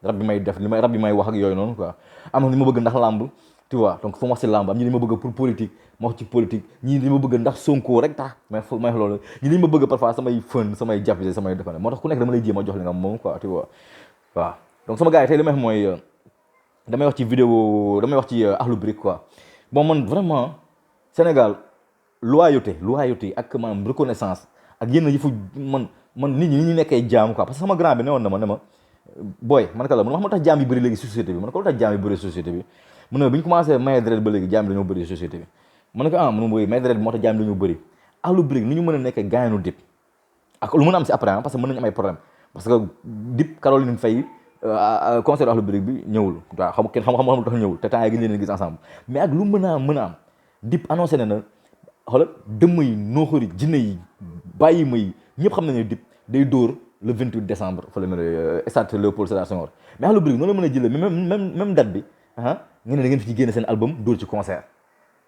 rab bi may def rab bi may wax ak yooyu noonu quoi am na li ma bëgg ndax làmb tu vois donc fu ma wax si làmb am ñi li ma bëgg pour politique ma wax ci politique ñii li ma bëgg ndax Sonko rek tax may wax loolu ñi li ma bëgg parfois samay fën samay jàppise samay defane moo tax ku nekk dama lay jéem a jox li nga moom quoi tu vois waaw donc sama gars yi tey li may wax mooy damay wax ci vidéo damay wax ci Akhlou Brick quoi bon man vraiment Sénégal loyauté ak maanaam reconnaissance ak yenn yi fu man nit ñi ñu nekkee jaam quoi parce que sama grand bi ne woon na ma booy man ka la man wax ma tax jaam yi bëri léegi société bi man ko lu tax jaam yi bëri société bi mu ne bi ñu commencé maye deret ba léegi jaam yi dañoo bëri société bi mu ne ko mu ne mooy maye deret bi moo tax jaam yi dañoo bëri Akhlou Brick ni ñu mën a nekkee gaañanu Dip ak lu mën a am si après parce que mën nañu am ay problème parce que Dip Caroline Faye concert Akhlou Brick bi ñëwul waaw xam kenn xam tax ñëwul te temps yi gën leen gis ensemble mais ak lu mën a am Dip annoncé na xoolal dëmm yi nooxori jinne yi bàyyi ma yi ñëpp xam nañu Dip day dóor le 28 décembre fa la mel stade Léopold Sédar Senghor mais Akhlou Brick noonu la mën a jëlee même date bi ngeen ne da ngeen fi génne seen album dóor ci concert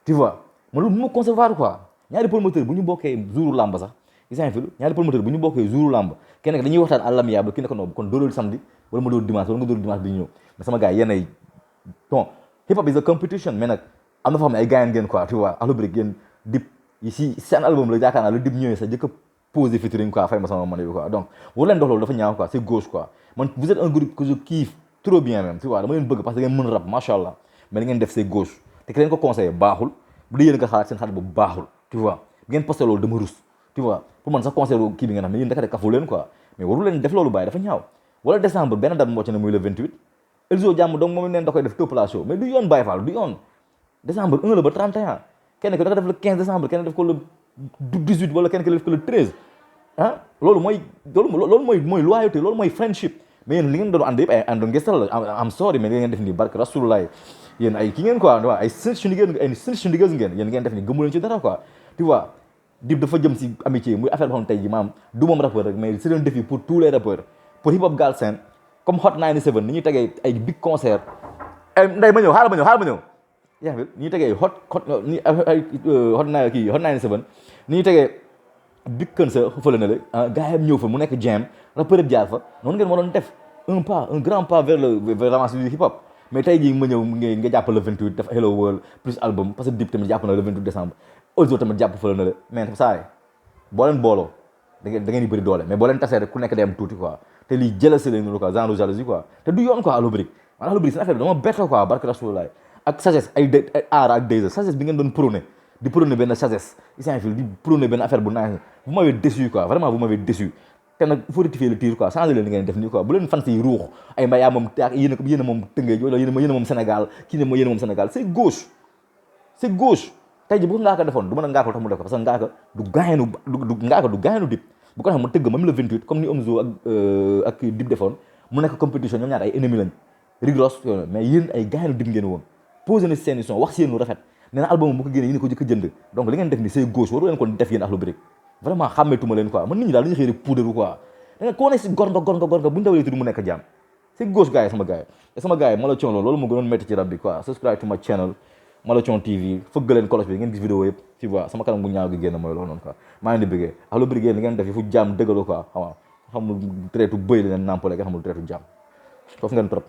tu vois man loolu bu ma concevoir quoi ñaari promoteur bu ñu bokkee jouru làmb sax isant fil ñaari promoteur bu ñu bokkee jouru làmb kenn dañuy waxtaan à l'amiable ki ne ko non kon dóoral samedi wala ma dóor dimanche wala nga dóor dimanche bi ñu ñëw mais sama gars yi yéen ay bon hip hop is a competition mais nag am na foo xam ne ay gars ngeen quoi tu vois Akhlou Brick yéen Dip yi si seen album la yaakaar naa la Dip ñëwee sax jëkk a posé featuring quoi fay ma sama man bi quoi donc war leen dox loolu dafa ñaaw quoi c'est gauche quoi man vous êtes un groupe que je kiffe trop bien même tu vois dama leen bëgg parce que da ngeen mën rap macha allah mais li ngeen def c'est gauche te ki leen ko conseillé baaxul bu dee yéen nga xalaat seen xalaat boobu baaxul tu vois bi ngeen posté loolu dama rus tu vois pour man sax conseil kii bi ngeen xam ne yéen daka de kafu leen quoi mais waru leen def loolu bàyyi dafa ñaaw wala décembre benn date moo ci ne muy le 28 Elzo jàmm donc moom neen da koy def top la show mais du yoon Baye Fall du yoon décembre 1 la ba 31 kenn ki da ko def le 15 décembre kenn def ko le 18 wala kenn ki def ko le 13 loolu mooy loyauté loolu mooy friendship mais yéen li ngeen doon ànd yëpp ay àndoon ngestal la am sorry mais li ngeen def nii barke rasulullah yéen ay ki ngeen quoi waaw ay syndiqués ngeen yéen ngeen def ni gëmu leen ci dara quoi tu vois Dip dafa jëm si amitié muy affaire boo xam ne tey ji maam du moom rappeur rek mais c'est un défi pour tous les rappeurs pour hip hop Galsen comme Hot 97 ni ñuy tegee ay big concert nday ma ñëw xaaral ma ñëw yaa ngi ni ñuy tegee hot 97 ni ñuy tegee big concert fële na la gars yi ñëw fa mu nekk jam rappeur yëpp jaar fa noonu ngeen waroon def un grand pas vers l'avancée du hip hop mais tey jii ma ñëw nga jàpp le 28 def Hello World plus album parce que Dip tamit jàpp na le 28 décembre Elzo tamit jàpp fële na la mais saa boo leen booloo da ngeen di bëri doole mais boo leen tasee rek ku nekk day am tuuti quoi te lii jëlasi lañ quoi genre jalousie quoi te du yoon quoi Akhlou Brick man Akhlou Brick seen affaire bi dama bett quoi barke rasulullah ak sagesse ay aara ak déjà sagesse bi ngeen doon prôné di prôné benn sagesse isant fil di prôné benn affaire bu nice vous m'avez déçu quoi vraiment vous m'avez déçu te nag il faut rectifier le tir quoi changer leen li ngeen def nii quoi bu leen fan si ruux ay mbay yaa moom yéen a moom Tëngéej wala yéen a moom Sénégal kii ne yéen a moom Sénégal c'est gauche tey ji bu ko Ngaaka defoon du mën a Ngaaka tax mu def ko parce que Ngaaka du gaayanu Dip bu ko tax mu tëgg même le 28 comme ni Omzo ak Dip defoon mu nekk compétition ñoom ñaar ay ennemis lañ Rick Ross mais yéen ay gaayanu Dip ngeen woon posé na seen son wax si yéen lu rafet nee na album bu ko génnee yéen ko jëkk jënd donc li ngeen def ni c'est gauche waru leen ko def yéen Akhlou Brick vraiment xàmmeetuma leen quoi man nit ñi daal dañuy xëy rek poudre quoi da nga koo ne si gor nga bu ñu dawalee tudd mu nekk jàmm c'est gauche gars yi sama gars yi Mala Thion loolu moo gënoon métti ci rap bi quoi subscribe to my channel Mala Thion TV fëgg leen cloche bi ngeen gis vidéo yëpp tu vois sama kanam bu ñaaw gi génn mooy loolu noonu quoi maa ngi di bëggee Akhlou Brick li ngeen def yi fu jàmm dëggaloo quoi xamul traité bëy la ngeen nampale nga xamul traité jàmm foofu ngeen trop